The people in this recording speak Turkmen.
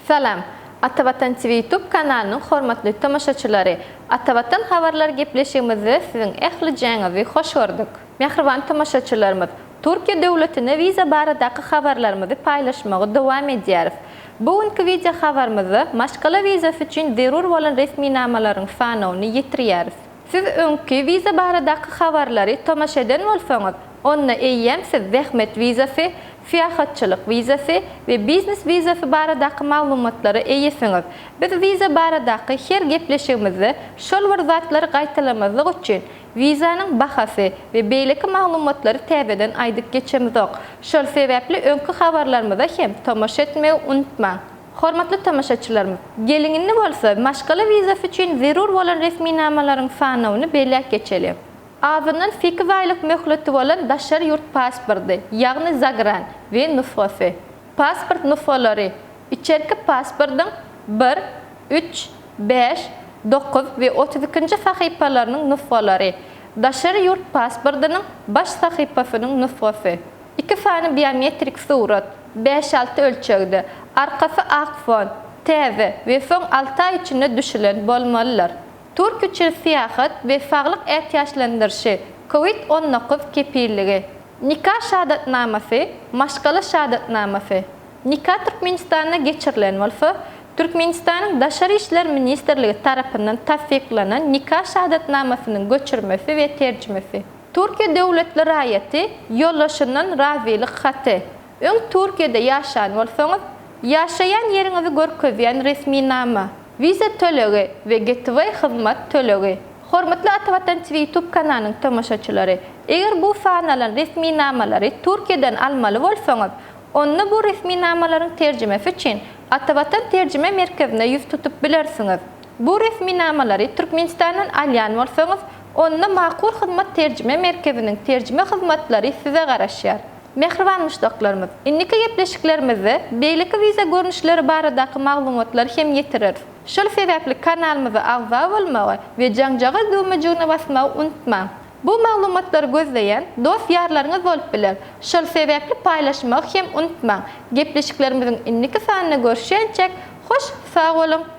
Salam! Atavatan TV YouTube kanalynyň hormatly tomaşaçylary! Atavatan habarlar gepleşigimizde siziň ählijäňizi hoş gördük! Mähriban tomaşaçylarymyz, Türkiýe döwletine wiza baradaky habarlarymyzy paýlaşmagy dowam edýäris. Bu günki wideo habarymyzda maşgala wizasy üçin zerur bolan resminamalaryň sanawyny ýetirýäris. Siz öňki wiza baradaky habarlary tomaşa eden bolsaňyz, onda eýýäm siz zähmet wizasy, syýahatçylyk wizasy we biznes wizasy baradaky maglumatlara eýesiňiz. Biz wiza baradaky her gepleşigimizde şol bir zatlary gaýtalamazlyk üçin, wizanyň bahasy we beýleki maglumatlary täzeden aýdyp geçemizok. Şol sebäpli öňki habarlarymyza hem tomaşa etmegi unutmaň. Hormatly tomaşaçylarymyz, geliň indi bolsa maşgala wizasy üçin zerur bolan resminamalaryň sanawyny belläp geçeliň. Azyndan sekiz aýlyk möhleti bolan daşary ýurt pasporty, ýagny zagran, we nusgasy. Pasport nusgalary, içerki pasportyň bir, üç, bäş, dokuz we 32-nji sahypalarynyň nusgalary, daşary ýurt pasportynyň baş sahypasynyň nusgasy. Iki sany biometrik surat, bäş-alty ölçegde, arkasy ak fon, täze we soň alty aý içinde düşülen bolmalydyr. Türk üçin syýahat we saglyk ätiýaçlandyryşy, Covid 19 kepilligi. Nika şahadatnamasy, maşgala şahadatnamasy. Nika Türkmenistanda geçirilen bolsa, Türkmenistanyň Daşary işler ministrligi tarapyndan tassyklanan nika şahadatnamasynyň göçürmesi we terjimesi. Türkiýe döwletli raýaty ýoldaşyndan razylyk haty. Öň Türkiýede ýaşan bolsaňyz, ýaşaýan ýeriňizi görkezýän resminama. Wiza tölegi we Gateway hyzmat tölegi. Hormatly Atavatan TV YouTube kanalynyň tomaşaçylary, eger bu sanalan resminamalary Türkiýeden almaly bolsaňyz, onda bu resminamalaryň terjimesi üçin Atavatan terjime merkezine ýüz tutup bilersiňiz. Bu resminamalary Türkmenistandan alýan bolsaňyz, Onda Makul Hyzmat terjime merkeziniň terjime hyzmatlary size garaşýar. Mähriban muşdaklarymyz, indiki gepleşiklerimizde beýleki wiza görnüşleri baradaky maglumatlary hem ýetireris. Şol sebäpli kanalymyza agza bolmagy we jaňjagaz düwmejigine basmagy unutmaň. Bu maglumatlary gözleýän dost-ýarlaryňyz bolup biler. Şol sebäpli paýlaşmagy hem unutmaň. Gepleşiklerimiziň indiki sanynda görüşýänçäk, hoş sag boluň!